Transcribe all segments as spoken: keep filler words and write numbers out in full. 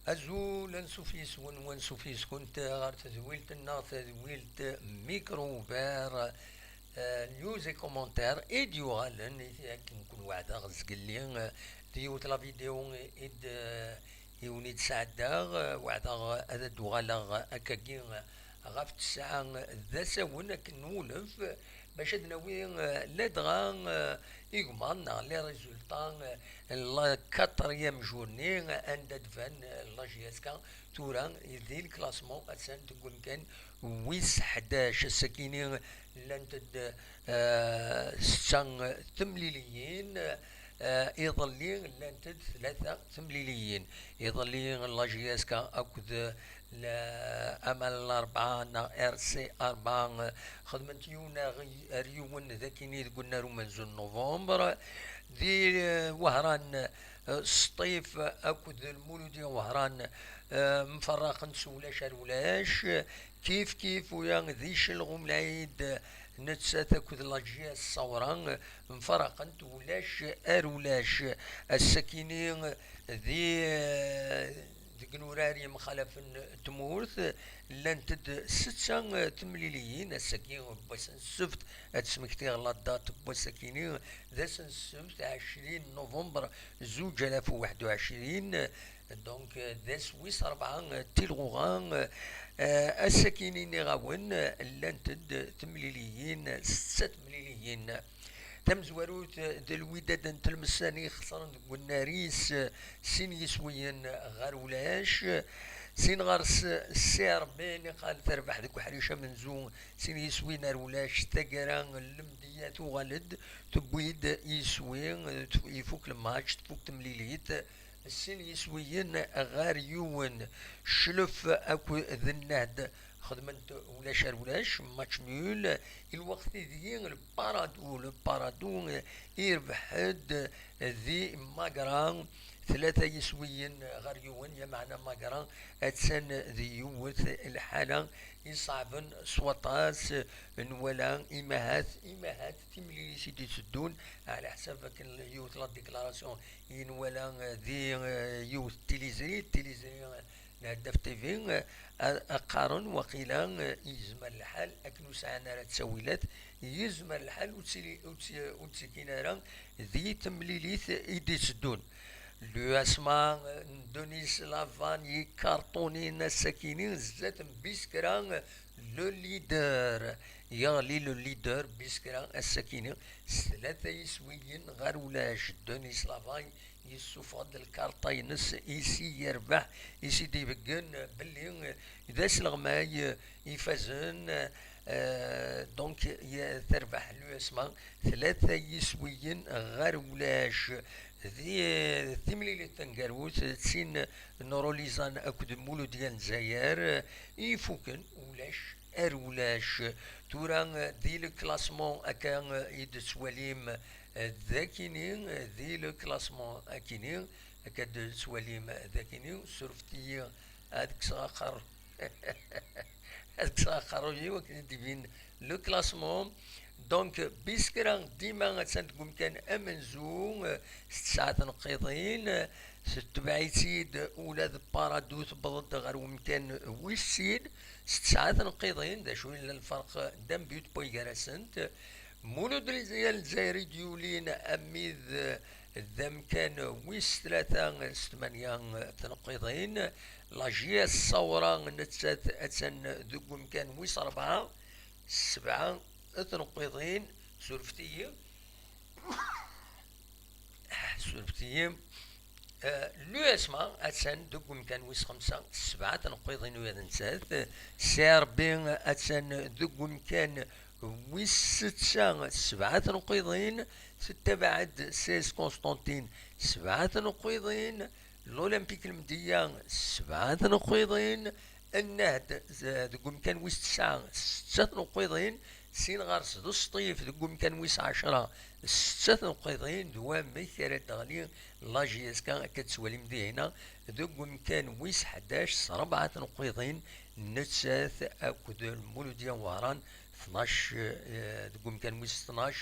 Azul, ansuf yes-wen, wansuf yes-kunt ɣer tedwilt-nneɣ, tadwilt Micro Ouvert, eh, news et commentaires, i d-yuɣalen, i akken kun-weɛdeɣ zgelli, eh, d yiwet la vidéo i d, eh, i wen-id-sɛeddaɣ, eh, weɛdeɣ ad d-uɣaleɣ akkagi ɣef ttesɛa d asawen akken nwulef, bac ad nawi, eh, ladɣa, eh, igmaḍ neɣ les résultats, eh, n la quatrième journée, eh, anda d-tban, eh, la J S K tura di le classement, attan deg umkan wis ḥdac. Ass-akini llant-d, eh, setta temliliyin, eh, iḍelli llant-d tlata temliliyin. Iḍelli la J S K akked la, aman n Larebɛa neɣ R C Rebɛa, eh, xedment yiwen ar, ar yiwen d akini deg unnar umenzu n November. Di, eh, Wehran, eh, Sṭif akked Lmuludya Wehran, eh, mferraqen s ulac ar ulac. Kif kif uya di Celɣum Lɛid, nettat akked la J S Ṣawra, mferraqent ulac ar ulac. Ass-akini di, eh, deg inurar yemxalafen n tmurt, llant-d setta, eh, temliliyin. Ass-agi n wass n ssebt, ad d-smektiɣ la date n wass-akini, d ass n ssebt ɛecrin november zuǧ alaf u waḥed u ɛecrin, donc, eh, d ass wis rebɛa, eh, tilɣuɣa, eh, ass-akini nniɣ-awen, eh, llant-d temliliyin, setta temliliyin. Tamezwarut, eh, d Lwidad n Tlemsan i ixesren deg unnar-is, eh, sin yiswiyen ɣer ulac. Sin ɣer-s, C R B niqal terbeḥ deg uḥric amenzu, sin yiswiyen ar ulac. Taggara, Lemdiya tuɣal-d, tewwi-d yiswi, eh, tf-, ifuk lmatch, tfuk temlilit, sin yiswiyen ɣer yiwen. Cclef akked Nnehd xedmen-t ulac ar ulac, match nul. I lweqt ideg Paradou, le Paradou, eh, irbeḥ-d di Magra, tlata yiswiyen ɣer yiwen, lameɛna Magra attan di yiwet lḥala iṣeɛben s waṭas. Nwala imahat, imahat timlilit i d-iteddun, ɛla ḥsab akken yiwet la déclaration i nwala, eh, di, eh, yiwet tiliẓri, tiliẓri, eh, Lhedaf T V, eh, a, a qqaren waqila, eh, yezmer lḥal akken ur sɛan ara ttawilat, yezmer lḥal ur ttili-, ur tt-, ur ttikin ara di temlilit i d-iteddun. L'U S M A, eh, n Denis Lavagne yekkarṭunin ass-akini zdat n Biskra, eh, le leader. Yeɣli le leader Biskra ass-akini s tlata yiswiyen ɣer ulac. Denis Lavagne yessufeɣ-d lkarṭa-ines, isi yerbeḥ, isi d-ibeggen belli d asleɣmay ifazen, eh, donc, ye-, terbeḥ l'U S M A tlata yiswiyen ɣer ulac. Di, eh, timlilit taneggarut, d tin n Rolizan akked Muludya n Lezzayer, eh, ifuken ulac ar ulac. Tura, eh, di le classement akka, eh, i d-tettwalim, eh, d akini, eh, di le classement akini, akka d-tettwalim d akini, surfet-iyi ad kkseɣ aqerru-, ad kkseɣ aqerruy-iw akken i d-ibin le classement. Donc, Biskra dima attan deg umkan amenzu, eh, s tesɛa tneqqiḍin, eh, tetbeɛ-itt-id ula d Paradou, tewweḍ-d ɣer umkan wis sin, s tesɛa tneqqiḍin. D acu yella lferq d'un but près gar-asent? Mulud Lezzayer i d-yulin amid, eh, d amkan wis tlata s tmanya tneqqiḍin. La J S Ṣawra nettat attan deg umkan wis rebɛa s sebɛa tneqqiḍin. Surfet-iyi. Surfet-iyi. Eh, l'U S M A attan deg umkan wis xemsa s sebɛa tneqqiḍin ula d nettat. C R B attan deg umkan wis setta s sebɛa tneqqiḍin. Tettabaɛ-d C S Constantine s sebɛa tneqqiḍin. L'Olympique Lmedya s sebɛa tneqqiḍin. Nnehd, eh, deg umkan wis tesɛa s setta tneqqiḍin. Sin ɣer-s d Sṭif deg umkan wis ɛecra s setta tneqqiḍin. D wamek ara d-teɣli la J S K, akka d-tettwalim dihin, deg umkan wis ḥdac s rebɛa tneqqiḍin. Nettat akked Lmuludya Wehran tnac, eh, deg umkan wis tnac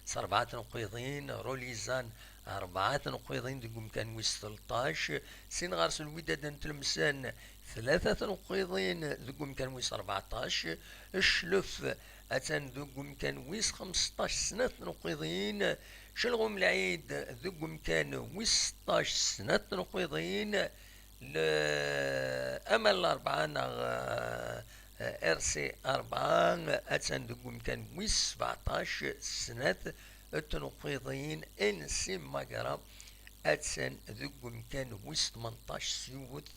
s rebɛa tneqqiḍin, Rolizan rebɛa tneqqiḍin deg umkan wis tleṭṭac, sin ɣer-s Lwidad n Tlemsan tlata tneqqiḍin deg umkan wis rbeɛṭac, Cclef atan deg umkan wis xemseṭṭac snat tneqqiḍin, Celɣum Lɛid deg umkan wis seṭṭac snat tneqqiḍin, L-, Amal Rebɛa neɣ, eh, R C Rebɛa atan deg umkan wis sebɛeṭṭac snat tneqqiḍin, N C Magra atan deg umkan wis tmenṭac s yiwet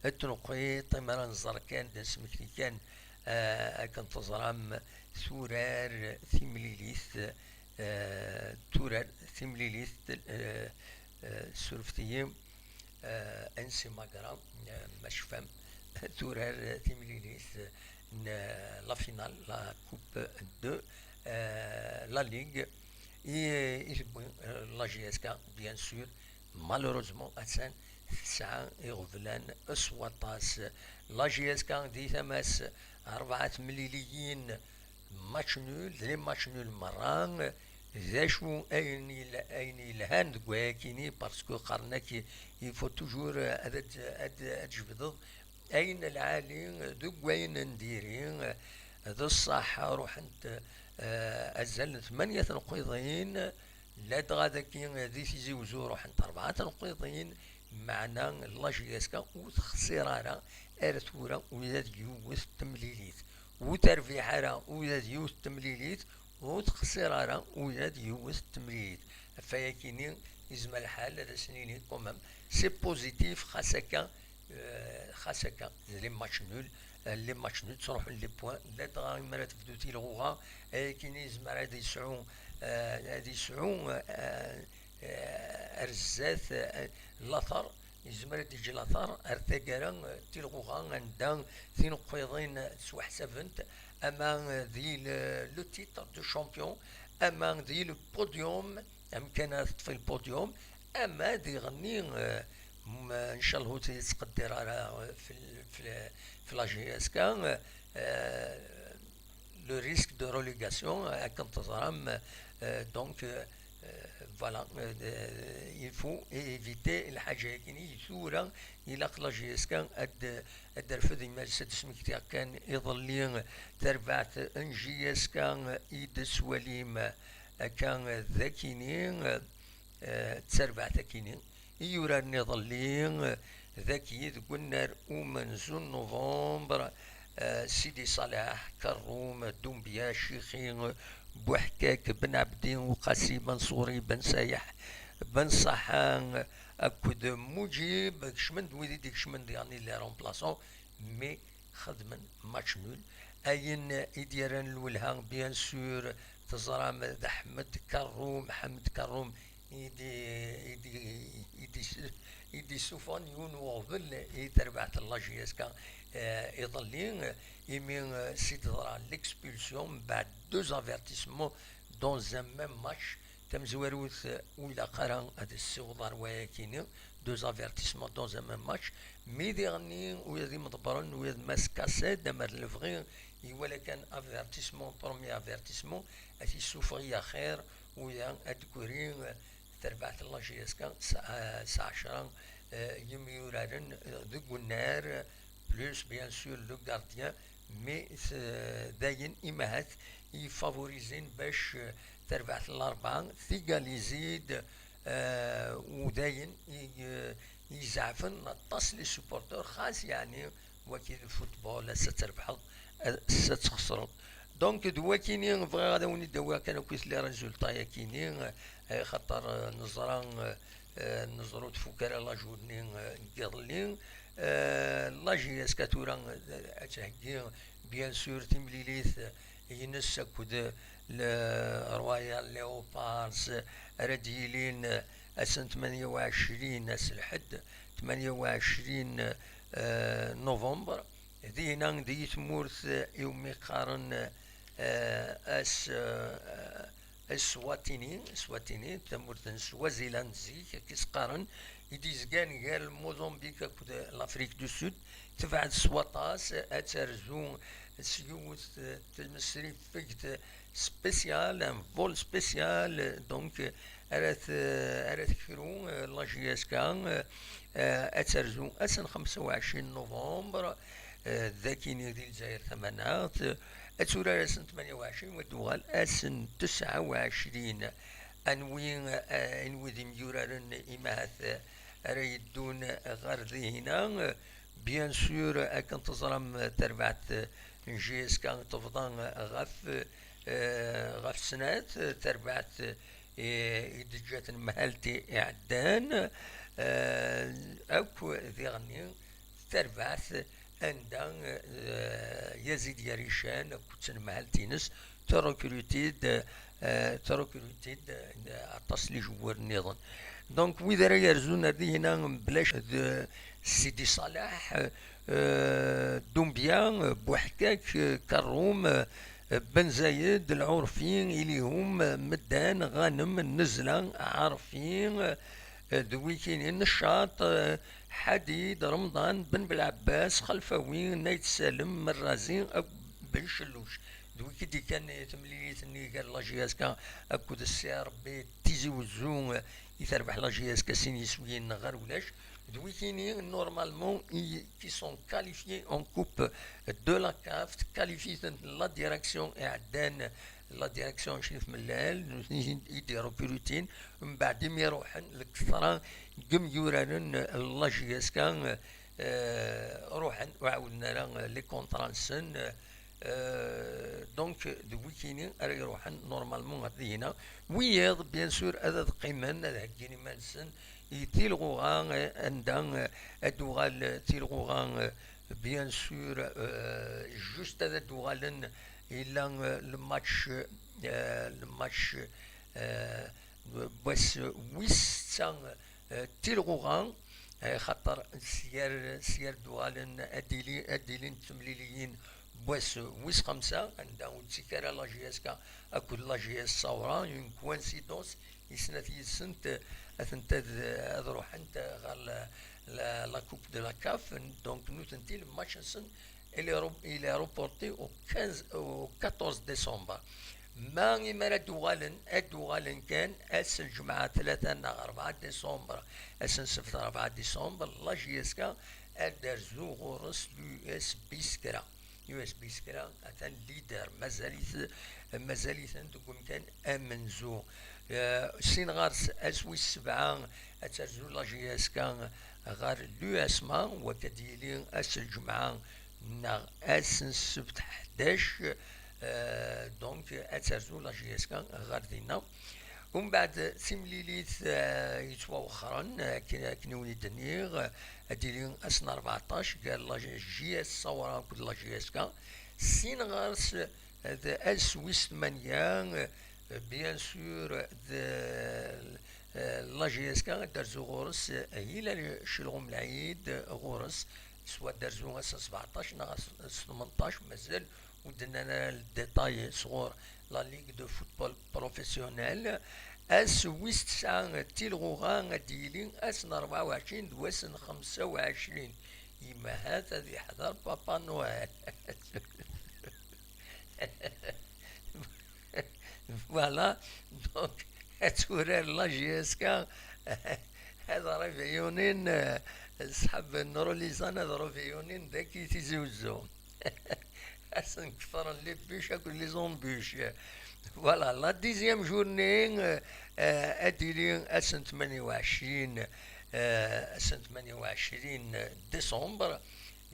tneqqiḍt. Mi ara nẓer kan, d asmekti kan, eh, akken teẓram, turar timlilit, eh, turar timlilit, eh, eh, surfet-iyi, eh, N C Magra, eh, ma tecfam, turar timlilit n la finale, la coupe de, eh, la ligue, i, i tewwi, eh, la J S K, bien sûr, malheureusement, attan tesɛa iɣeblan s waṭas. La J S K di tama-s, rebɛa temliliyin, match nul, d les matchs nuls merra. D acu ayen yel-, ayen yelhan deg wayakini, parce que qqaren-ak, il faut toujours, euh, ad, ad, ad, ad tjebdeḍ ayen lɛali deg wayen n diri. D ṣṣeḥ, ruḥent, euh, azal n tmanya tneqqiḍin, ladɣa dagi di Tizi Uzzu ruḥent rebɛa tneqqiḍin, meɛna la J S K ur texṣir ara ar tura ula d yiwet n temlilit. Ur terbiḥ ara ula d yiwet n temlilit, ur texṣir ara ula d yiwet n temlilit. Ɣef wayakini, yezmer lḥal ad as-nini quand même, c'est positif, xas akka, euh, xas akka, d les matchs nuls, euh, les matchs nuls ttruḥun les points, ladɣa imi ara tebdu tilɣuɣa, ayakini yezmer ad yesɛu, euh, ad yesɛu, euh, euh, ar zdat, euh, later, yezmer ad d-yeǧǧ later ar taggara, eh, tilɣuɣa anda tineqqiḍin ttwaḥsabent, ama, eh, di le, le titre de champion, ama di le podium, amkan ara teṭṭef le podium, ama diɣenni, eh, m-, ncallah ur yettqeddir ara, eh, fi, fi, fi la J S K, eh, le risque de relégation, euh, akken teẓram, euh, donc, euh, euh, voilà, euh, il faut éviter lḥaǧa-agi. Tura ilaq la J S K ad, ad d-terfed iman-is. Ad d-smektiɣ kan iḍelli tarbaɛt n J S K i d-teswalim akka d akini, euh, d tarbaɛt akini i yuraren iḍelli, dagi deg unnar umenzu n November, eh, Sidi Ṣaleḥ, Kerrum, Dumbia, Cixi, Buḥkak, Ben Ɛebdi, Uqasi, Manṣuri, Ben Sayeḥ, Ben Ṣaḥa akked Muǧib, kecmen-d wid i d-ikecmen diɣen les remplaçants, mais xedmen match nul. Ayen i d-yerran lwelha, bien sûr, teẓram d Ḥmed Kerrum, Ḥmed Kerrum i d-, i d-, i d-, i d-isuffɣen yiwen n uɣbel i terbaɛt n la J S K, eh, iḍelli, imi, eh, s i d-teḍra l'expulsion mbeɛd deux avertissements dans un même match. Tamezwarut, eh, ur ilaq ara ad ssiweḍ ar wayakini, deux avertissements dans un même match. Mi diɣenni, ula d imḍebbren, ula d Mass Kassed, amer lebɣi, iwala kan avertissement, premier avertissement, ad t-isuffeɣ i axir, uya ad d-tegri, eh, terbaɛt n la J S K s, eh, s ɛecra, eh, yimyuraren, eh, deg unnar, plus bien sûr le gardien, mais, eh, dayen imahat yefavorizin bac, eh, terbaɛt n Larebɛa tigalizi-d, eh, u dayen i, eh, izeɛfen aṭas les supporters, xas yeɛni waki d football, ass-a ad trebḥeḍ, ass-a ad txesreḍ. Donc, d wakini bɣiɣ ad awen-id-awiɣ kan akk les résultats-yakini, eh, xaṭer, eh, neẓra, eh, eh, neẓra ur tfuk ara la journée, eh, n yiḍelli. Eh, la J S K tura, eh, ad theggi, bien sûr, timlilit, eh, ines akked le Royal Leopards, eh, ara d-yilin, eh, ass n tmanya u ɛecrin, ass n lḥedd, tmanya u ɛecrin, eh, novembre. Dinna, di tmurt, eh, iwumi qqaren, eh, ass, eh, Eswatini, Eswatini, tamurt n Swaziland zik, akka i s-qqaren, i d-izgan gar Mozambique akked l'Afrique du Sud, tebɛed s waṭas, ad terzu s yiwet, eh, tmesrifegt spéciale, un vol spécial, eh, donc, eh, ara t-, ara tekru, eh, la J S K, eh, eh, ad terzu ass n xemsa u ɛecrin november, eh, d akini di Lezzayer tamaneɣt, eh, ad turar ass n tmanya u ɛecrin, wa d-tuɣal ass n tesɛa u ɛecrin. Anwi, eh, anwi d imyuraren imahat, eh, ara yeddun ɣer dihina? Bien sûr, akken teẓram, tarbaɛt n J S K tebḍa ɣef, eh, ɣef snat, tarbaɛt, eh, i d-ǧǧa temhalt iɛeddan, eh, akk diɣenni tarbaɛt anda, eh, Yazid Yarican akked tnemhalt-ines trekruti-d, eh, trekruti-d, eh, aṭas n ijewwaren nniḍen. Donc, wid ara yerzun ar dihina mebla d Sidi Ṣaleḥ, eh, Dumbia, Buḥkak, Karum, Ben Zayed, Lɛurfi, Ilihum, Meddan, Ɣanem, Nezla, Ɛarfi, eh, d wikini, Neccaṭ, eh, Ḥadid, Remḍan, Ben Belɛebbas, Xelfawi, Nayt Salem, Merrazi, akk Ben Celluc. D wiki d-ikkan i temlilit-nni gar la J S K akked C R B Tizi Wezzu, eh, i terbeḥ la J S K sin yiswiyen ɣer ulac. D wikini, normalement, i, qui sont qualifiés en coupe de la CAF, qualifiés la direction iɛeddan, la direction Crif Mellal, nutni i d-irekrutin, mbeɛd imi ruḥen lketra n yimyuraren n la J S K, eh, ruḥen, ur ɛawden ara les contrats-nsen, eh, donc, d wikini ara iruḥen normalement ɣer dihina. Wiyaḍ, bien sûr, ad, ad qqimen, ad heggin iman-nsen i tilɣuɣa, eh, anda, eh, ad d-tuɣal tilɣuɣa, eh, bien sûr, eh, juste ad d-uɣalen, yella, eh, le match, eh, le match, eh, n wass wis setta, eh, tilɣuɣa, eh, xaṭer s yar, s yar d-uɣalen ad d-ili, ad d-ilint temliliyin n wass wis xemsa, anda ur d-ttekki ara la J S K akked la J S Saoura, une coïncidence, i snat yid-sent, eh, atent ad, ad ruḥent ɣer la, la, la Coupe de la CAF, donc nutenti le match-nsen il est re-, il est reporté au quinze, au quatorze décembre. Ma imi ara d-uɣalen, ad d-uɣalen kan ass n lǧemɛa tlata neɣ rebɛa décembre, ass n ssebt rebɛa décembre, la J S K ad d-terzu ɣur-s l'U S B Skra. U S B Skra atan leader, mazal-it, mazal-iten deg umkan amenzu. Eh, sin ɣer-s ass wis sebɛa ad terzu la J S K ɣer l'U S M A, wakka ad yili ass n lǧemɛa neɣ ass n ssebt ḥdac, eh, donc ad terzu la J S K ɣer dinna. Umbeɛd timlilit, eh, yettwawexxren, eh, akken, akken i wen-d-nniɣ, eh, ad d-tili ass n rbeɛṭac gar la J S Saoura akked la J S K. Sin ɣer-s, eh, d ass wis tmanya, eh, bien sûr, d, eh, la J S K ad d-terzu ɣur-s, eh, Hilal Celɣum Lɛid ɣur-s, soit ad d-terzu ass n sbeɛṭac neɣ ass, ass n tmenṭac, mazal ur d-nnan ara le détail sɣur la Ligue de Football Professionnel. Ass wis tesɛa tilɣuɣa ad d-yili ass n rebɛa u ɛecrin d wass n xemsa u ɛecrin. Yemma hat ad yeḥḍer Papa Noël. Voilà, donc, ad turar la J S K, ad réveillonin, eh, ṣṣḥab n Rolizan ad réveillonin daki Tizi Wezzu. Ad sen-kefren les bûches akked les embûches. Voilà, la dixième journée, eh, eh, ad d-tili ass n tmanya u ɛecrin, eh, ass n tmanya u ɛecrin décembre,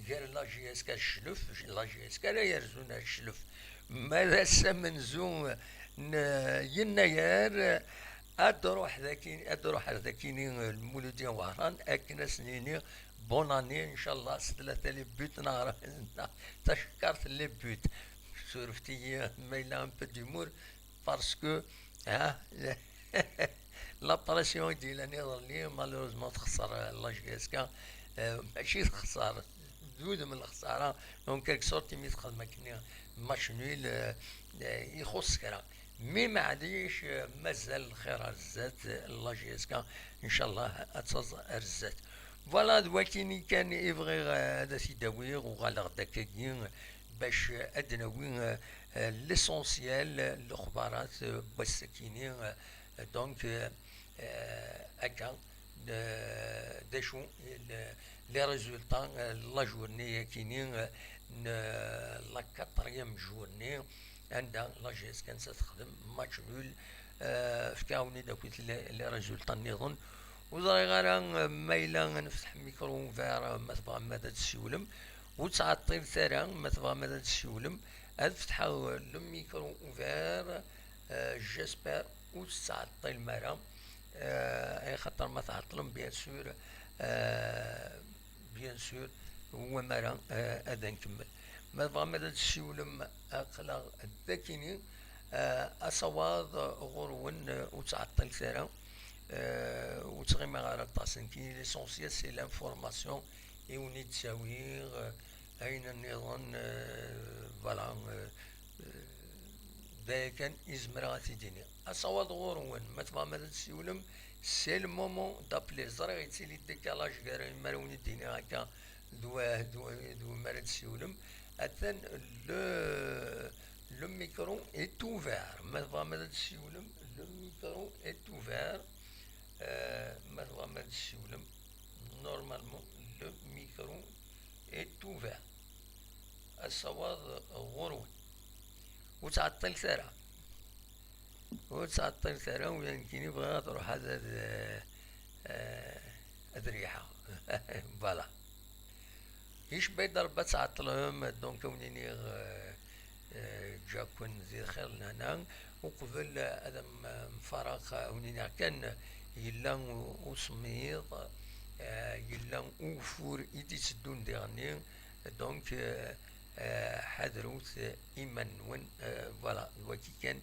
gar la J S K d Cclef, la J S K ara yerzun ar Cclef. Ma d ass amenzu n yennayer, ad d-ruḥ daki, ad d-ruḥ ar dakini Lmuludya Wehran akken ad sen-iniɣ bonne année, ncallah s tlata les buts neɣ, neɣ tacekkart les buts. Surfet-iyi ma yella un peu d'humour, parce que, ha, la pression i d-yellan iḍelli, malheureusement, texṣer, euh, la J S K, euh, mačči texṣer, d udem n lexṣara, en quelque sorte, imi texdem akken match nul, euh, euh, ixuṣṣ kra. Mais maɛlic, euh, mazal lxir ar zdat, euh, la J S K, ncallah, ad taẓ ar zdat. Voilà, d wakini kan i bɣiɣ, euh, ad t-id-awiɣ, uɣaleɣ-d akkagi, bac ad d-nawi, euh, euh, l'essentiel, euh, lexbarat, euh, n wass-akini, euh, donc, euh, euh, akka, euh, d acu, le- les résultats, euh, n la journée-akini, euh, n la quatrième journée, anda la G S K ansa texdem match nul. Euh, fkiɣ-awen-id akkit les, les résultats nniḍen. Ur ẓriɣ ara, euh, ma yella ad nefteḥ micro ouvert, euh, ma tebɣam ad d-tessiwlem. Ur ttɛeṭṭilet ara, ma tebɣam ad d-tessiwlem. Ad fetḥeɣ, euh, le micro ouvert, euh, j'espère ur tettɛeṭṭilem ara, euh, ay xaṭer ma tɛeṭṭlem, bien sûr, euh, bien sûr, ur wama ara, euh, ad nkemmel. Ma tebɣam ad d-tessiwlem, aql-aɣ d akini, euh, asawaḍ ɣur-wen, euh, ur ttɛeṭṭilet ara, euh, ur ttɣimiɣ ara aṭas. Nekkini, l'essentiel, c'est l'information i wen-id-ttawiɣ, euh, ayen nniḍen, euh, voilà, euh, euh, d aya kan i zemreɣ ad t-id-iniɣ. Asawaḍ ɣur-wen, ma tebɣam ad d-tessiwlem, c'est le moment d'appeler. Ẓriɣ yettili-d décalage gar ayen ara wen-id-iniɣ akka d wa-, d wa-, d wumi ara d-tessiwlem. Atan le, le micro est ouvert. Ma tebɣam ad d-tessiwlem, le micro est ouvert. Euh, ma tebɣam ad d-tessiwlem, normalement, le micro est ouvert. Asawaḍ ɣur-wen. Ur ttɛeṭṭilet ara. Ur ttɛeṭṭilet ara, ula d nekkini bɣiɣ ad ruḥeɣ ad, ad, eh, ad riḥeɣ. Voilà. Icebba-yi-d Rebbi ad tɛeṭṭlem, donc, ad wen-iniɣ, eh, eh, ǧǧa-ken di lxir lehna. Uqbel ad am-, mfareɣ, ad wen-iniɣ kan, yella u-, usemmiḍ, eh, yella ugeffur i d-itteddun diɣenni, donc, eh, eh, ḥadrut iman-nwen, eh, voilà, d wagi kan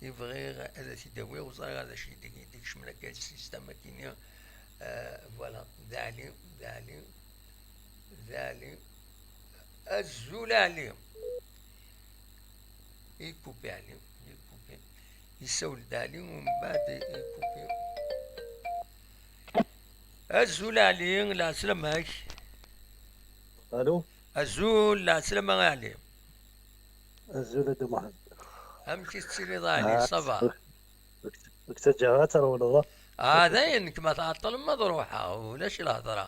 i bɣiɣ ad t-id-awiɣ, ur ẓriɣ ara d acu i d-, i d-ikecmen akka s système akini, eh, voilà, d Ɛli, d Ɛli, d Ɛli, azul Ɛli, ikupi Ɛli, ikupi, yessawel-d Ɛli, umbeɛd ikupi. Azul Ɛli, lɛeslama-k. Allô? Azul, lɛeslama a Ɛli. Azul a Dda Muḥend. Amek i tettiliḍ a Ɛli, ah, ça va? Ur k-, ur k-ttaǧǧaɣ ara ad trewleḍ. Ah, dayen, nekk ma tɛeṭṭlem ad ruḥeɣ, ulac lhedra.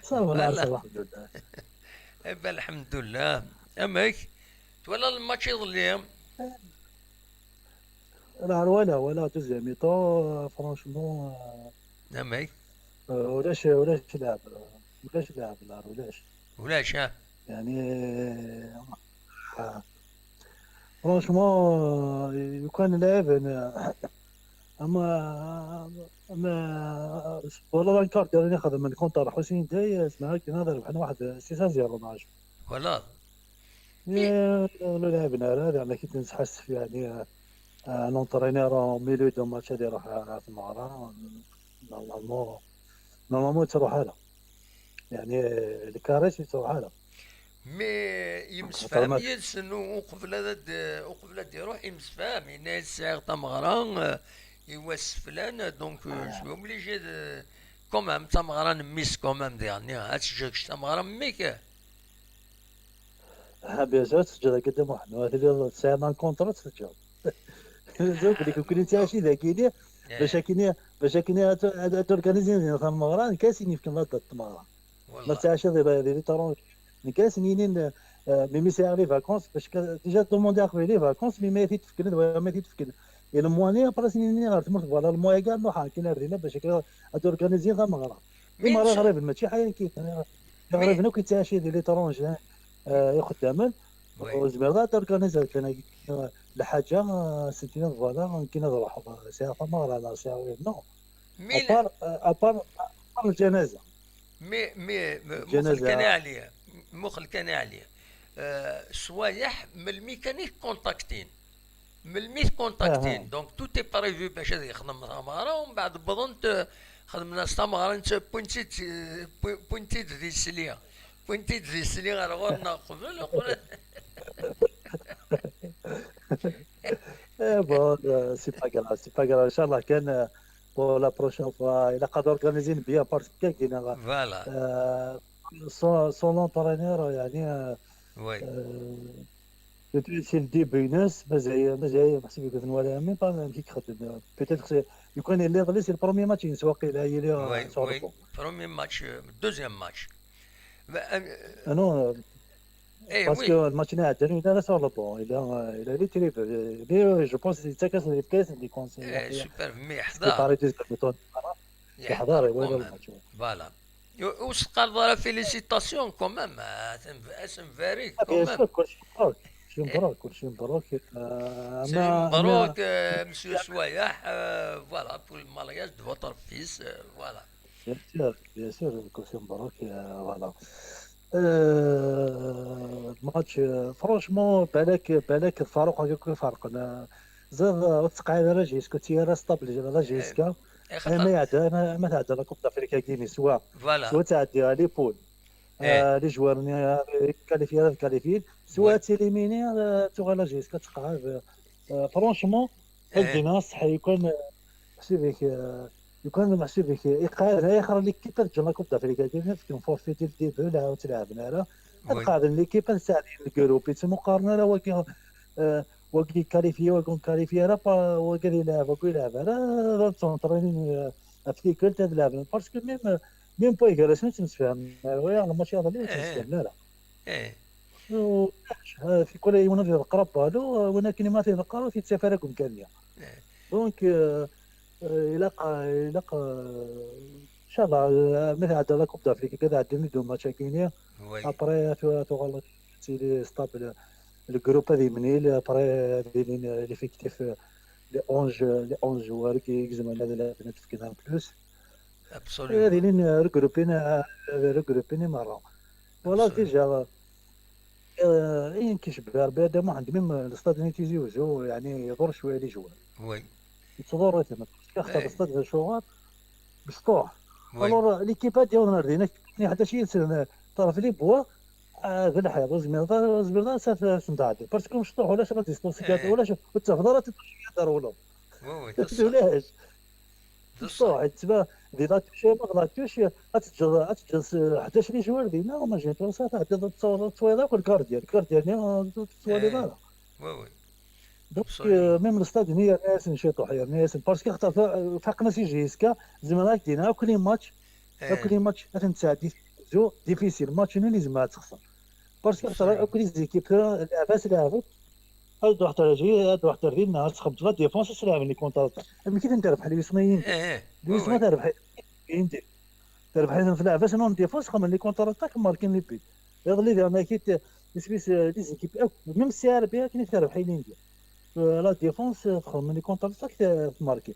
Ça va, voilà. Ça va, lḥemdullah. Eh ben, lḥemdullah. Amek? Twalaḍ lmatch iḍelli? Là, voilà, voilà, deuxième mi-temps, euh, franchement, euh, amek? Euh, ulac, ulac lɛeb, ulac lɛeb, là, ulac. Ulac, ha? يعني, euh, franchement, euh, لو كان لعب, أنا, أما, أما, والله الكارت اللي ناخذ من كونتر حسين داي، اسمها كي نهضر بحال واحد ستة صفر مع شو. Voilà. إيه، ولا لعبنا راه، زعما كي تنسحس في، يعني، آه، آه، لونترينير أو ميليو دو ماتش اللي يروح على تمارا، نورمالمون، نورمالمون تروح هذا. يعني، آه، الكاريس تروح هذا. مي يمسفهم يدسن وقبل هذا د-، وقبل هذا يروح يمسفهم، إن سعر تمغرا، آه، يواس فلان، دونك، آه، آه. Je suis obligé de، كومام تمغرا نميس كومام ديالني، هاد الشيء تمغرا ميك. ها، بيان سور، تسجل هكا دي محمد، هذا اللي تسعى مع الكونترا تسجل. زوج ليك، كل انت عايشين ذاكي ليه، باش هاكيني، باش هاكيني هاد، هاد، هاد اورغانيزي ديال المغران، كاسين يمكن لا دات المغران. ما والله. تسعى شي ديال، ديال لي ترون. كاسين ينين، آه، ميمي سي لي فاكونس، باش كا-، ديجا دوموندي اخويا لي فاكونس، مي ما يفيد تفكر، ولا ما يفيد تفكر. إلا مواني، ابري سنين راه تموت، فوالا، الموا كاع نروح، كاين عندنا باش هكا، هاد اورغانيزي غا المغران. إما راه غريب، ماشي حاجة كي-، غريب، نو كيتعاشي ديال ليترونجي، آه، يخدمن. وي. وزعما غا توركانيزا كان الحاجة، آه، سيتي فوالا، كاين نروح، آه، سي فما لا، لا، سي وي، نو. مين؟ أبار، آه، أبار، أبار الجنازة. مي، مي، م-، الجنازة. مخلك أنا عليا. مخلك أنا عليا. آه، سوايح من الميكانيك كونتاكتين. ملمي تكونتاكتين. دونك تو تي بريفي باش هذا يخدم تمارا، ومن بعد بضنت خدمنا تمارا، انت بوينتيت، بوي-، بوينتيت دي سليا. بوينتيت دي سليا غير غورنا قبل، وقبل. إيه، بون، آه، سي با غراف، سي با غراف. إن شاء الله كان، آه، بور لا بروشين فوا، إلا قادر أورغانيزي بيان بارسكو كاين، كاين، آه، فوالا. آه، son, son entraîneur, يعني, euh, Oui. euh, c'est le début, ناس مازال مازال محسوب يكون ولا même pas même كي يخدم. Peut-être c'est يكون اللي يضلي c'est le premier match ينسى واقيلا هي اللي Oui, sur le oui. banc. Premier match, euh, deuxième match. Mais, euh, Ah non, euh, eh parce oui, que le match نهائي il est sur le banc, il a il a les tripes. Mais euh, je pense que c'est ça que c'est les places اللي كون eh, super, mais préparé يحضر. deuxième mi-temps. يحضر يحضر ولا quand même. الماتش. Voilà. وسقال ضرا félicitations quand même. آه، اسم فاريك Ah, quand bien même. sûr, كلشي مبروك. كلشي مبروك، كلشي مبروك. آه، سي ما- مبروك ما- آه، monsieur سوايح. آه، voilà, pour le mariage de votre fils. آه، voilà. Bien sûr, bien sûr, كلشي مبروك. آه، voilà. آه، الماتش، آه، franchement، بالك بالك الفاروق هذاك يفرقنا. زاد التقعيد على جيسكا، تيارا ستابلي على جيسكا. إيه، اي ما يعدى، ما ما تعدى لا كوب دافريكا كيني سوا Voilà. سوا تعدي على لي بول. إيه. آه، لي جوار كاليفي هذا كاليفي سوا وي. تيليميني، آه، تغال جيسكا تقعد. آه، فرونشمون إيه. الدينا صح يكون محسوبيك، آه، يكون محسوبيك يقعد اخر ليكيب تجي لا كوب دافريكا كيف كون فورفي ديال ديبو لا تلعبنا لا وي. تقعد ليكيب تاع الجروب يتسمى مقارنه لا واقي، آه، واقي كاليفي واقي كاليفي راه با واقي يلعب واقي يلعب راه تونطريني افليكل تلعب باسكو ميم ميم با يقرا شنو تنتفهم ويا الماتش هذا اللي إيه. تنتفهم لا لا إيه. و- آه، في كل يوم في القرب هذا ولكن ما في القرب في السفر كم كان إيه. دونك آه، آه، الى ق- الى ق- ان شاء الله آه، مثل هذا لا كوب دافريك كذا عندنا دو ماتش كاينين وي. ابري تغلط سي لي ستاب الجروب هذه منيل ابري هذه ليفيكتيف لي اونج لي اونج جوار كي يلزم على هذا البنات في كينان بلوس هذه Absolument. لين ريغروبين ريغروبين مره ولا Absolument. ديجا اين كيشبه ربي هذا ما عندي ميم الاستاد اللي تيزي وزو يعني يضر شويه لي جوار وي. يتضر تما كاع إيه. الاستاد شوغار مشطوح وي. الور ليكيب هادي ونردينا كاين حتى شي يسلم طرف لي بوا هذا الحيط وزمير زمير ساف سمتعدي باسكو مشطوح ولا شي لا ديستونس إيه. ولا شي وتفضل تدار ولا وي وي، بصح. ولاش بصح. حيت تما دي لا توش ما لا توش غتجر غتجر حداش لي جوار دينا وما جيت ولا صافي حتى تصور تصويره كل كارديان كارديان تصوير إيه. دارا وي وي. دونك Absolument. ميم الاستاد هنا يا ناس نشيطو حيا ناس باسكو حتى فاقنا سي جي اس كا زعما راك دينا كل ماتش إيه. كل ماتش غتنسى ديفيسيل ماتش اللي زعما تخسر باسكو حتى Absolument. كل زيكيب لعبات لعبت هاد واحد تاع جي هاد واحد تاع فين نهار تخبط لا ديفونس تلعب لي كونتر اتاك ما كاين تربح لي سنين إيه. وي دوز ما وي. تربح يندي تربح لي في لعبه شنو ديفونس خمم لي كونتر اتاك ماركين لي بي يضل لي زعما كي سبيس لي زيكيب ميم سي ار بي كاين تربح لي ندير لا ديفونس تخمم لي كونتر اتاك ماركي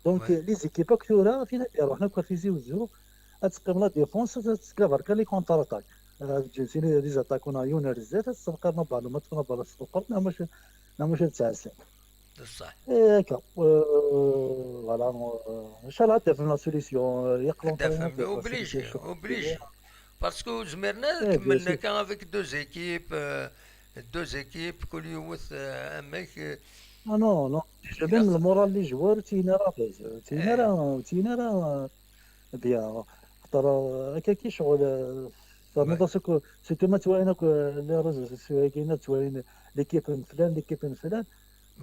دونك وي. لي زيكيب اكثورا فينا نديرو حنا كوا في زيوزو تقيم لا ديفونس تسكافر كان لي كونتر اتاك تجي سيني لي زاتاك ونا يونر الزيت تسبقر ما بالو ما تكون بالو تسبقر لا مش لا مش تسعسل بصح. اي هكا فوالا ان شاء الله تفهم لا سوليسيون يقلون تفهم اوبليجي اوبليجي. باسكو زمرنا إيه، بيان كملنا سور. كان افيك دو زيكيب دو زيكيب كل يوث امك. نو نو ميم المورال لي جوار تينا راه فاز تينا إيه. راه تينا راه بيان خاطر هكا كي شغل فهمت سيرتو ما توالين لي ريزو سوسيو كاينه توالين ليكيب من فلان ليكيب من فلان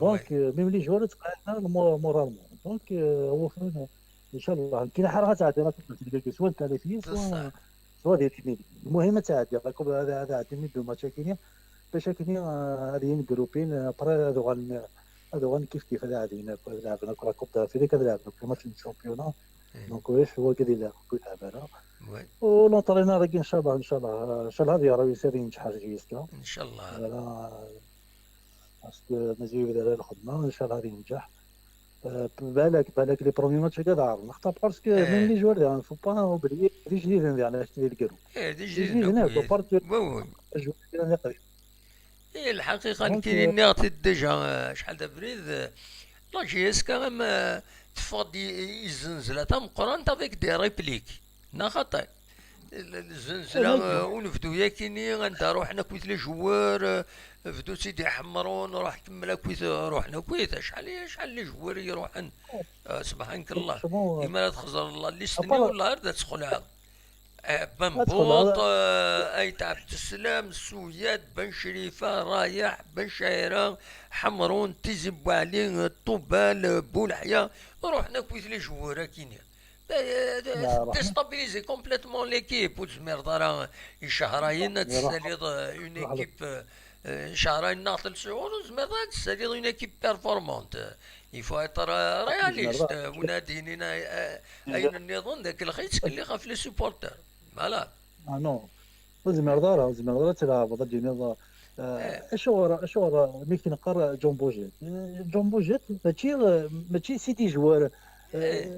دونك ميم لي جوار تقعدنا مورالمون دونك هو فين ان شاء الله كاين حاجه غتعدي راه كنت تلقى سوا كاليفي سوا بصح. سوا ديال الميدي المهم تعدي راكم هذا هذا عندي ميدو ماتش كاينين باش كاينين هذه جروبين ابري هذو غن هذو غن كيف كيف هذا عادي هنا لعبنا كره كوب دافريك هذا لعبنا كره ماتش الشامبيونا دونك واش هو قال لي لا كنت تعبانه وي. ولونترينور ان شاء الله ان شاء الله ان شاء الله هذه راه يسير ينجح جيسكا ان شاء الله. لا باسكو مازال يبدا على الخدمه ان شاء الله غادي ينجح آه، بالك بالك لي برومي ماتش هكا دار نختار باسكو إيه. ميم لي جوار ديال فو با اوبليي لي جديدين ديال اش ديال الكرو ايه دي لي جي جديدين هكا بارتو وي وي. جوار ديال القديم ايه الحقيقه دونك، كاينين نعطي ديجا شحال د بريد. لا جي اس كا ما تفض يزنزل تا مقران تا فيك دي ريبليك نا خاطر الزنزله إيه، ونبدو ياكيني غندا روحنا كويت لي جوار. بدو سيدي حمرون روح كمل كويت روحنا كويت شحال شحال لي جوار يروحن. آه، سبحانك الله. شنو اما لا تخزر الله اللي سني أبارا- والله غير تسخلها. Eh, Ben Bout, eh, Ayt Abdeslam, Souyad, Ben Chrifa, Rayaḥ, Ben Chaira, Ḥemrun, Tizi Bouali, eh, Ṭubal, eh, Boulahia, ruḥen akk les joueurs akkin. Eh, eh, eh, déstabiliser complètement l'équipe, ur tezmireḍ ara i Cahraoui ad tessaliḍ, eh, une équipe, eh, eh, Cahraoui neɣ telt sɛur, ur tezmireḍ ara ad tessaliḍ une équipe performante. Il faut être, eh, réaliste, eh, win ad d-yinin, eh, eh, ayen nniḍen d akellex yettkelliɣ ɣef les supporters. Voilà. Ah non, ur tezmireḍ ara, ur tezmireḍ ara ad tleɛbeḍ, ad d-tiniḍ, eh, acuɣer, acuɣer mi k-neqqar John Bojet? Eh, John Bojet mačči, eh, mačči c'est des joueurs, eh,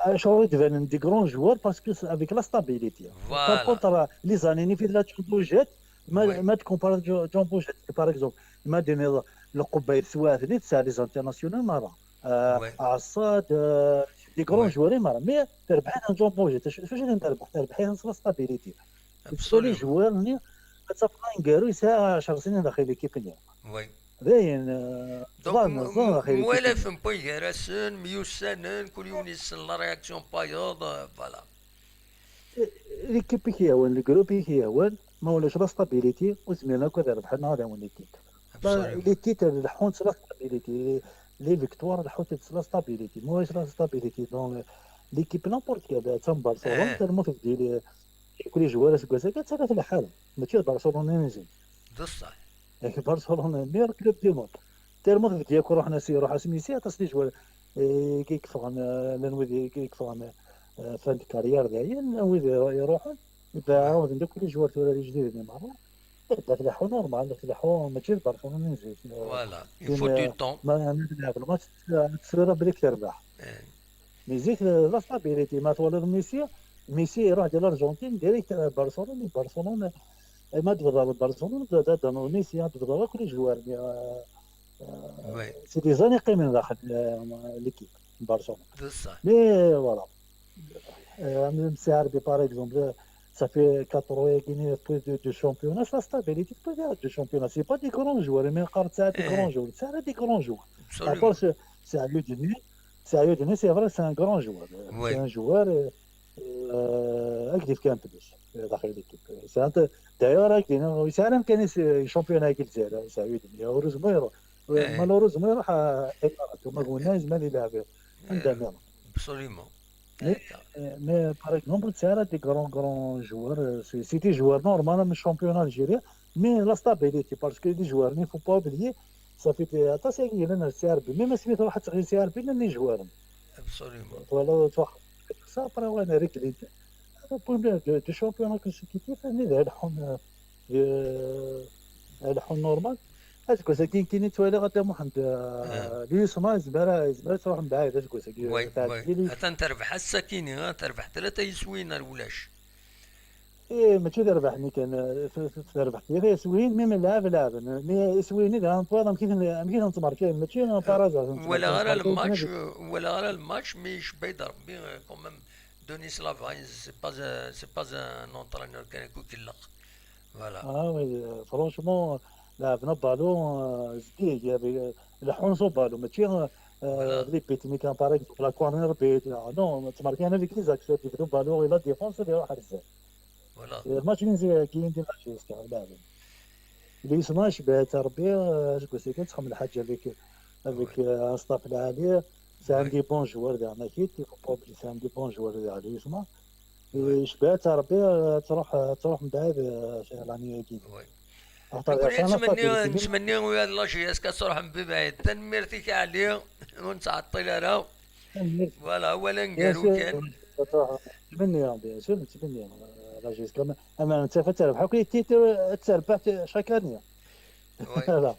acuɣer i d-banen des grands joueurs? Parce que c'est avec la stabilité. Par contre, les années-nni fi tella John Bojet, ma, ma tkompareḍ John Bojet, par exemple, ma d-tiniḍ Lqubba Yet Swaɛtli tesɛa les internationaux merra. Eh, Ɛeṣṣad, eh, des grands joueurs i merra. Mais terbeḥ-iten John Bojet, acu acu i terbeḥ? Terbeḥ-iten s la stabilité. Tettwali joueur-nni ad tafeḍ aneggaru yesɛa ɛecṛa snin daxel l'équipe-nni. Dayen, eh, ẓẓan, ẓẓan daxel l'équipe-nni. Mwalafen n way gar-asen, myussanen, kul yiwen yessen la réaction n wayeḍ, eh, voilà. L'équipe i k-yehwan, le groupe i k-yehwan, ma ulac la stabilité, ur zmiren akk ad rebḥen neɣ ad awin les titres. Les titres leḥḥun s la stabilité, les victoires leḥḥunt s la stabilité. Ma ulac la stabilité dans l'équipe, n'importe quelle, d Barcelone, termu tebdi, kul joueur aseggas-agi ad tara tleḥḥu. Mačči d Barcelone i nezzi. D ṣṣeḥ. Yak Barcelone, meilleur club du monde. Termu tebdi akk ruḥen-as, iruḥ-as Messi, aṭas n joueurs, eh, i yeffɣen, eh, llan wid i yeffɣen, eh, fin de carrière dayen, llan wid iru-, iruḥen, iba ɛawden akk les joueurs tura d ijdiden i merra. Iba tleḥḥu normal, tleḥḥu mačči d Barcelone n zik. Voilà, il faut du temps. Ma, ma tleɛb lmatch, tura belli terbeḥ. Mais zik, eh, la stabilité, ma twaliḍ Messi, Messi iruḥ di l'Argentine, direct, eh, Barcelone, Barcelone, eh, ma d-tebḍa Barcelone, d, d, d, Messi, ad d-tebḍa akk les joueurs, eh, eh, c'est des années qqimen daxel, eh, l'équipe, Barcelone. Mais, voilà. Eh, même si Arbi, par exemple, ça fait quatre ans qu'il est plus de, de championnat, la stabilité, plus de championnat. C'est pas des grands joueurs, mais encore ça, des grands joueurs. Ça, des grands joueurs. À part ce, c'est à lui de dire, c'est à lui de dire, c'est vrai, c'est un grand joueur. C'est un joueur, euh, euh, actif كان plus, euh, داخل l'équipe. C'est un, d'ailleurs, avec des, c'est un كان championnat avec الجزائر, c'est à lui de dire. Heureusement, il, malheureusement, il راح à, كما قلنا, يزمل يلعب. عندنا. Absolument. Mais, euh, mais par exemple, c'est des grands, grands joueurs, euh, c'est, c'est des joueurs normalement من championnat algérien, mais la stabilité, parce que les joueurs, il ne faut pas oublier, ça fait des, aṭas n yigran ar C R B, même asmi truḥ ad teɣli C R B, llan les joueurs. Absolument. Voilà, tu vois. Ça, après, ouais, on a réglé. Le problème de, de championnat consécutif, on est là, on, euh, euh, on normal. Aseggas-agi nekkini ttwaliɣ a Dda Muḥend, eh, Liyusma yezmer, yezmer ad truḥ mebɛid aseggas-agi. Atan terbeḥ ass-akini, ah, terbeḥ tlata yiswiyen ar ulac. Eh, mačči d rrbeḥ-nni kan, eh, t-, t-, terbeḥ tlata yiswiyen, mi lɛab, lɛaben. Mi iswiyen-nni daɣen twayeḍ amek i ten-, amek i ten-ttmerkan, mačči par hasard. Walaɣ ara le match, walaɣ ara le match, mais icebba-yi-d Rebbi, eh, quand même, Denis Lavagne, c'est pas un, c'est pas un entraîneur kan akk i yelleq. Voilà. Ah oui, euh, franchement, لعبنا بالون, euh, زكي, leḥḥun s uballon, mačči, euh, les buts-nni kan, par exemple, la corner but, ah, non, ttmerkan avec les actions, يبدو بالون, la défense, ad iruḥ ar zdat. Voilà. Le match-nni n zik, كي ندير la gestion, لعبنا. Liyusma, icebbeḥ-it Rebbi, euh, aseggas-agi txeddem lḥaǧa avec, avec, euh, un staff lɛali. C'est un des bons joueurs daɣen, akid, il faut pas oublier, c'est un des bons joueurs daɣen, Liyusma. Icebbeḥ-it Rebbi, euh, ad truḥ, ad truḥ mebɛid, euh, l'année-agi. Nekkni nettmenni, nettmenni ula d la J S K ad truḥ mebɛid. Tanemmirt-ik a Ɛli, ur nettɛeṭṭil ara. Voilà, awal aneggaru kan. Nettmenni, bien sûr, nettmenni, euh, la J S K. Ama nettat ad terbeḥ akk les titres, ad terbeḥ chaque année. Voilà.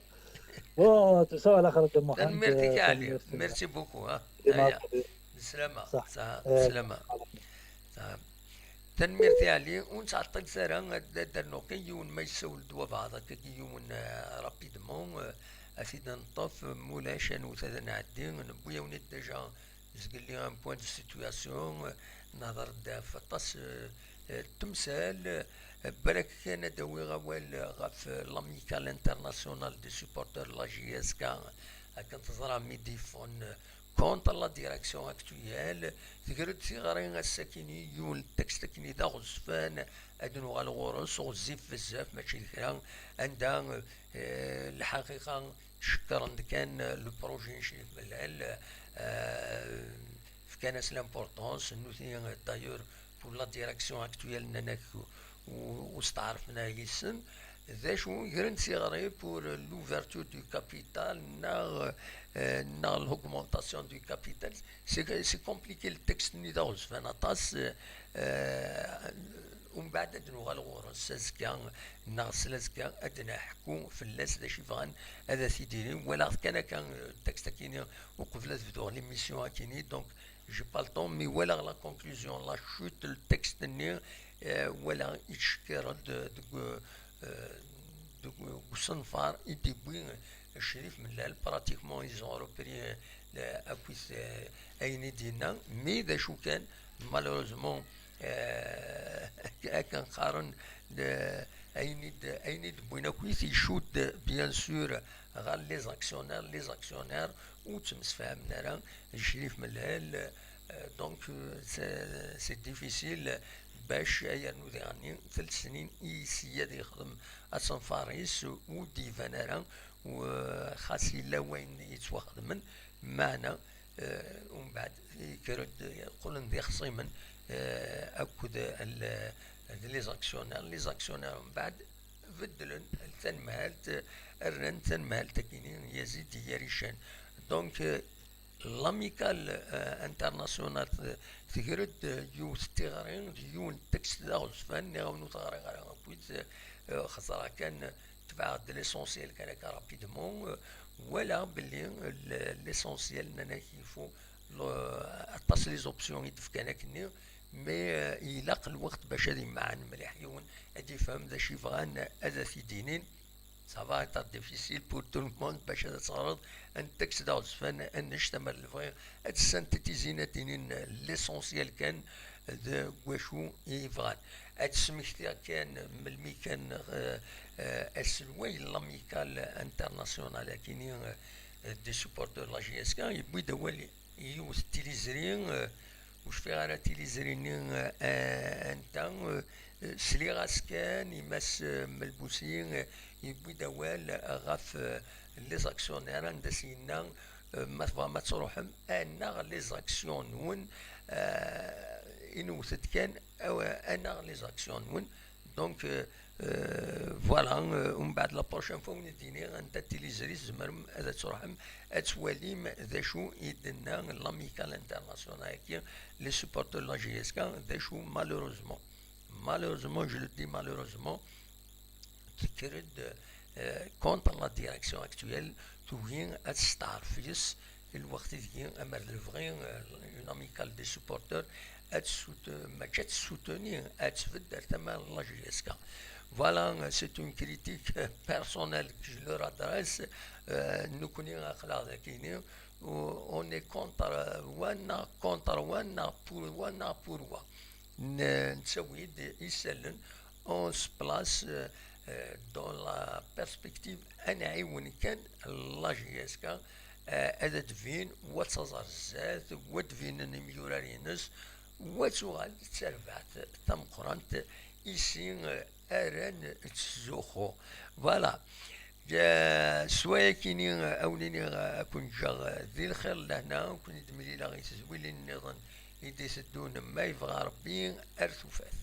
Bon, tout ça, على خير, Mohamed. Tanemmirt-ik a Ɛli. Merci beaucoup, ha. Aya. Neslama. Neslama. Tanemmirt i Ɛli, ur nettɛeṭṭilet ara, ad, ad d-rnuɣ kan yiwen ma yessawel-d wabɛaḍ akka yiwen, euh, rapidement, euh, ad t-id-neṭṭef, ma ulac ad nwet ad nɛeddi, newwi-yawen-id déjà zgelli un point de situation, euh, nehḍer-d ɣef aṭas, euh, euh, n temsal, euh, balak kan ad d-awiɣ awal ɣef, euh, l'Amicale Internationale des Supporters de la J S K, akken teẓram i d-yeffɣen, euh, contre la direction actuelle. Tegred tiɣri ass-akini, yiwen n texte akini d aɣezfan, ad nuɣal ɣur-s, ɣezzif bezzaf, mačči d kra, anda, eh, lḥaqiqa cekkren-d kan le projet n Crif Mellal, eh, fkan-as l'importance, nutni, d'ailleurs, pour la direction actuelle, nnan-ak, u-, ur steɛṛfen ara yes-sen. D acu, gren tiɣri pour l'ouverture du capital, neɣ, eh, neɣ l'augmentation du capital. C'est, c'est compliqué, le texte-nni d aɣezfan aṭas, eh, umbeɛd ad nuɣal ɣur-s azekka, neɣ s lazekka ad neḥku fell-as d acu i bɣan ad t-id-ini. Walaɣ kan akka, eh, texte akini uqbel ad bduɣ l'émission akini, donc j'ai pas le temps, mais walaɣ la conclusion, la chute, le texte-nni, eh, walaɣ ittcekkir-d deg, eh, deg usenfar i d-iwwi Crif Mellal, pratiquement ils ont repris, eh, le-, akkit, eh, ayen i d-yenna, mais d acu kan, malheureusement, eh, akken qqaren, eh, ayen i d-, ayen i d-wwin akkit icudd, bien sûr, ɣer les actionnaires, les actionnaires ur ttemsefhamen ara d Crif Mellal, eh, donc, eh, c'est, c'est difficile bac ad yernu diɣenni telt snin i sya ad yexdem asenfar-is ur d-iban ara, u-, xas yella wayen yettwaxedmen, meɛna, eh, umbeɛd yekker-d, qqlen d ixṣimen, eh, akked l-, d les actionnaires. Les actionnaires umbeɛd beddlen tanmehalt, rran tanmehalt akini i Yazid Yarican. Donc, eh, l'Amicale, eh, Internationale, eh, tegred, eh, yiwet n tiɣri d yiwen n texte d aɣezfan, nniɣ-awen ur t-ɣriɣ ara akkit, eh, xeẓra kan, tebɛeɣ-d l'essentiel kan akka rapidement, eh, walaɣ belli, eh, l-, l'essentiel, nnan-ak il faut, le-, aṭas les options i d-fkan akkenni, mais, eh, ilaq lweqt bac ad imɛen mliḥ yiwen, ad ifhem d acu i bɣan ad t-id-inin. Ça va être difficile pour tout le monde bac ad teɣreḍ un texte d aɣezfan annect amer lebɣi ad synthétiser, ad d-inin l'essentiel kan d wacu i bɣan. Ad d-smektiɣ kan melmi kan, eh, eh, aselway n l'Amicale Internationale akini, eh, des supporters de la J S K yewwi-d awal i yiwet n tilizri, eh, ur cfiɣ ara tilizri-nni, eh, anta, eh, sliɣ-as kan i Mass, eh, Melbusi, eh, yewwi-d awal ɣef, eh, les actionnaires, anda s-yenna, eh, ma tebɣam ad truḥem, anaɣ les actions-nwen, eh, inewwet-d kan, aw-, anaɣ les actions-nwen. Donc, eh, eh, voilà, eh, umbeɛd la prochaine fois, wen-d-iniɣ anta tilizri tzemrem ad truḥem ad twalim d acu i d-tenna l'Amicale Internationale-agi, les supporters de la J S K, d acu, malheureusement, malheureusement, je le dis malheureusement, tekker-d, eh, contre la direction actuelle, tugi ad testeɛref yes-s, lweqt ideg amer d lebɣi, eh, une amicale des supporters ad tsut-, mačči ad tessutuni, ad tbedd ar tama n la J S K. Voilà, c'est une critique personnelle que je leur adresse. Euh, nekkni aql-aɣ dakini, on est contre wa neɣ contre wa neɣ pour wa neɣ pour wa. N-, nettawi-d isallen, on se place, euh, euh, dans la perspective ad nɛiwen kan la J S K, euh, ad d-tbin, wa d taẓ ar zdat, wa d-binen imyurar-ines, wa d tuɣal d tarbaɛt tameqqrant i si, euh, ara nettzuxxu. Voilà. Ja, s wayakini, euh, ad wen-iniɣ, euh, ad ken-ǧǧeɣ, euh, di lxir lehna, ad ken-id-mlileɣ i tezwilin nniḍen i d-iteddun, ma yebɣa Rebbi, ar tufat.